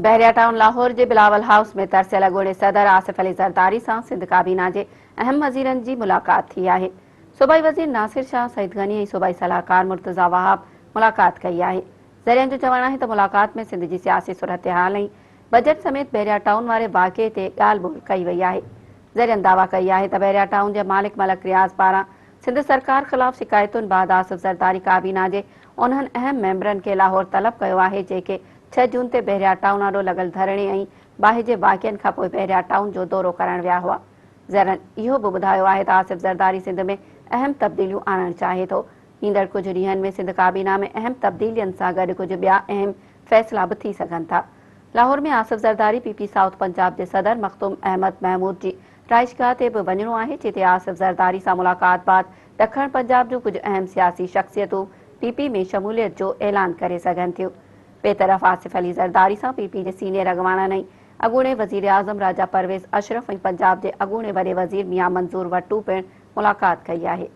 Bahria town Lahore جي Bilawal house ۾ ترسيل اڳوڻي صدر آصف علي زرداري سان سنڌ ڪابينا جي اهم وزيرن جي ملاقات ٿي آهي. صوبائي وزير ناصر شاهه، سعيد غني ۽ صوبائي صلاحڪار مرتضيٰ وهاب ملاقات ڪئي آهي. ذريعن جو چوڻ آهي ته ملاقات ۾ سنڌ جي سياسي صورتحال ۽ بجيٽ سميت بحريا ٽائون واري واقعي تي ڳالهه ٻولهه ڪئي وئي آهي. ذريعن دعويٰ ڪئي آهي ته بحريا ٽائون جي مالڪ ملڪ رياض پاران سنڌ سرڪار خلاف شڪايتن بعد آصف زرداري ڪابينا جي انهن اهم ميمبرن کي لاهور طلب ڪيو آهي جيڪي ڇهه جون تي بحريا ٽائون آڏو لڳل ڌرڻي ۽ باهه جي واقعن کانپوء بحريا ٽائون جو دورو ڪرڻ ويا هئا. ذريعن اهو به ٻڌايو آهي ته آصف زرداري سنڌ ۾ اهم تبديليون آڻڻ چاهي ٿو. ايندڙ ڪجهه ڏينهن ۾ سنڌ ڪابينا ۾ اهم تبديلين سان گڏ ڪجهه ٻيا اهم فيصلا به ٿي سگهن ٿا. Lahore ۾ Asif Zardari P P south Punjab جي صدر مخدوم احمد محمود جي رهائشگاهه تي به وڃڻو آهي جتي آصف زرداري سان ملاقات بعد ڏکڻ پنجاب جون ڪجهه اهم سياسي شخصيتون پي پي ۾ شموليت جو اعلان ڪري سگهن ٿيون. ٻئي طرف آصف علي زرداري سان پي پي جي سينيئر اڳواڻن ۽ اڳوڻي وزيراعظم راجا پرويز اشرف ۽ پنجاب جي اڳوڻي وڏي وزير ميان منظور وٽو پڻ ملاقات ڪئي آهي.